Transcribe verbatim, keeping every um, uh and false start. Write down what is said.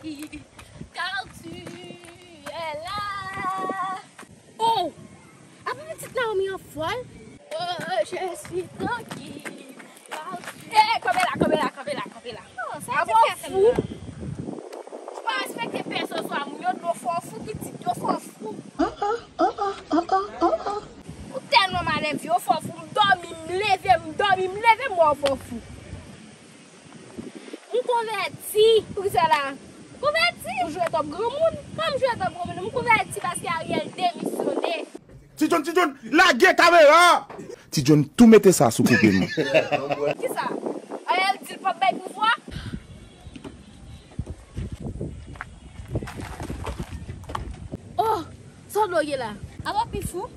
Car tu es là. Oh! Apa pitit Naomi an fòl? Oh, je suis tranquille. Car tu... Eh, kanpe la, kanpe la, kanpe la, kanpe la. Oh, sa ti fè fou. Ou pa respekte pèsòn swa moun yo, do fò fou, pitit, do fò fou. Ou tèlman malelve, w fò fou, m dòmi, m leve, m dòmi, m leve, m wè w fò fou. M konvèti. Poukisa la? Konvèti? Ou jwe twòp granmoun? Kòm jwe twòp granmoun, m konvèti paske Ariel demisyone. Ti John, Ti John, lage kamera! Ti John tou mete sa sou koupe m. Kisa? Ariel di l p ap bay pouvwa? Oh, sa w dwe ye la? Apa pi fou?